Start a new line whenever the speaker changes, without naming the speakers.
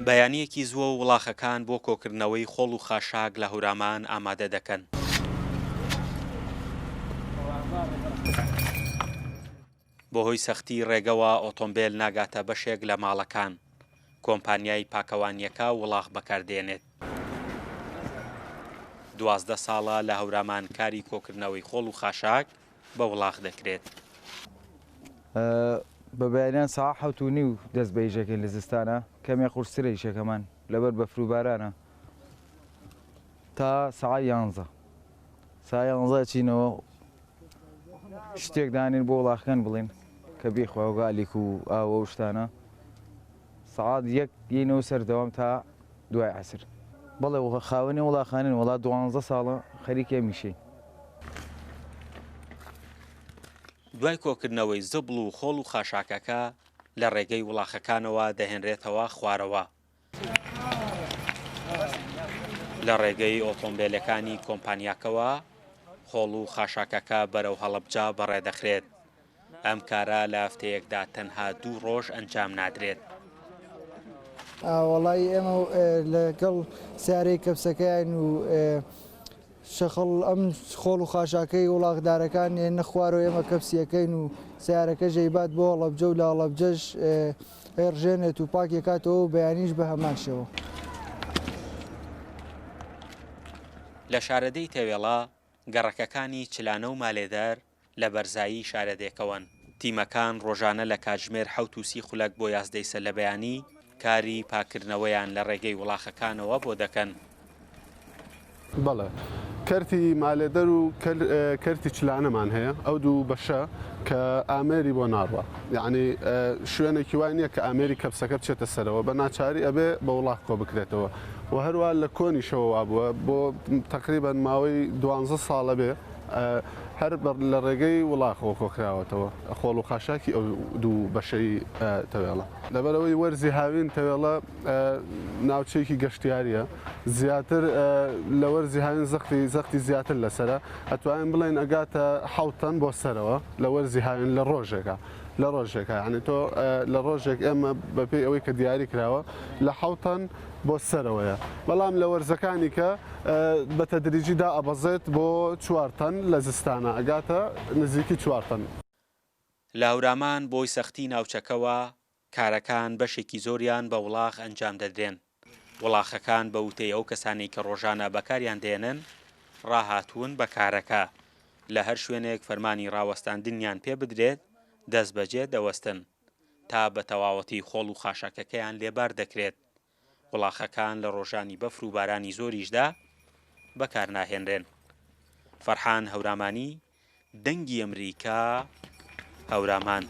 بەیانییەکی زووە و وڵاخەکان بۆ کۆکردنەوەی خۆڵ و خاشاک لە هەورامان ئامادە دەکەن. بەهۆی سەختی ڕێگەوە ئۆتۆمبێل ناگاتە بەشێک لە ماڵەکان، کۆمپانیای پاکەوانییەکە وڵاخ بەکاردێنێت. 12 ساڵە لە هەورامان کاری کۆکردنەوەی خۆڵ و خاشاک بە وڵاخ دەکرێت.
بە بەیانیان سەعات 7:30 دەست بە ئیشەکەین لە زستانە کەمێ قورسترە ئیشەکەمان لەبەر بەفر و بارانە تا سەعات یانزە سەعات یانزە ئەچینەوە شتێک دانین بۆ وڵاخەکان بڵین کە بیخوا و گالیک و ئاو ئەو شتانە سەعات یەک یینەوە سەر دەوام تا دوای عەسر. بەڵێ خاوەنی وڵاخانەین وەڵا دوانزە ساڵە خەریکی ئەم ئیشەین.
دوای کۆکردنەوەی زبڵ و خۆڵ و خاشاکەکە لە ڕێگەی وڵاخەکانەوە دەهێنرێتەوە خوارەوە. لە ڕێگەی ئۆتۆمبێلەکانی کۆمپانیاکەوە خۆڵ و خاشاکەکە بەرەو هەڵەبجە بەڕێدەخرێت. ئەم کارە لە هەفتەیەکدا تەنها دوو ڕۆژ ئەنجام نادرێت.
وەڵایی ئێمە لەگەڵ سیارەی کەپسەکەیان و شەخڵ ئەم خۆڵ و خاشاکەی وڵاخدارەکان ێننە خوارەوە ئێمە کەپسیەکەین و سیارەکەش ئەیبات بۆ هەڵەبجە و لە هەڵەبجەش ئەیڕژێنێت و پاکیەکاتەوە و بەیانیش بە هەمان شێوە.
لە شارەدێی تەوێڵە، گەڕەکەکانی چلانە و مالێدەر لە بەرزایی شارەدێکەوەن. تیمەکان ڕۆژانە لە کاتژمێر 7:30 بۆ 11ی سەرلەبەیانی کاری پاککردنەوەیان لە ڕێگەی وڵاخەکانەوە بۆ دەکەن.
بەڵێ کەرتی مالێدەر و کەرتی چلانەمان هەیە ئەو دوو بەشە کە ئامێری بۆ ناڕوا یعنی شوێنێکی وای نییە کە ئامێری کەپسەکە بچێتە سەرەوە بە ناچاری ئەبێ بە وڵاخ کۆ بکرێتەوە و هەروە لە کۆنیشەوە وابووە بۆ تقریبان ماوەی دوانزە ساڵە بێ هەر لە ڕێگەی وڵاخەوە کۆکراوەتەوە خۆڵ و خاشاکی ئەو دوو بەشەی تەوێڵە. لەبەرئەوەی وەرزی هاوین تەوێڵە ناوچەیەکی گەشتیارییە زیاتر لە وەرزی هاوین زەختی زەختی زیاتر لەسەرە ئەتوانین بڵێین ئەگاتە حەوت تەن بۆ سەرەوە لە وەرزی هاوین لە ڕۆژێکا لە ڕۆژێکا یعنی تۆ لە ڕۆژێک ئێمە بەپێی ئەوەی کە دیاری کراوە لە حەوت تەن بۆ سەرەوەیە بەڵام لە وەرزەکانی کە بە تەدریجی دائەبەزێت بۆ چوار تەن لە زستانە ئەگاتە نزیکی چوار تەن.
لە هەورامان بۆی سەختی ناوچەکەوە کارەکان بەشێکی زۆریان بە وڵاخ ئەنجام دەدرێن، وڵاخەکان بە وتەی ئەو کەسانەی کە ڕۆژانە بەکاریان دێنن ڕاهاتوون بە کارەکە، لە هەر شوێنێک فەرمانی ڕاوەستاندنیان پێ بدرێت دەستبەجێ دەوەستن تا بە تەواوەتی خۆڵ و خاشاکەکەیان لێ بار دەکرێت، وڵاخەکان لە ڕۆژانی بەفر و بارانی زۆریشدا بەکارناهێنرێن. فەرحان هەورامانی، دەنگی ئەمریکا، هەورامان.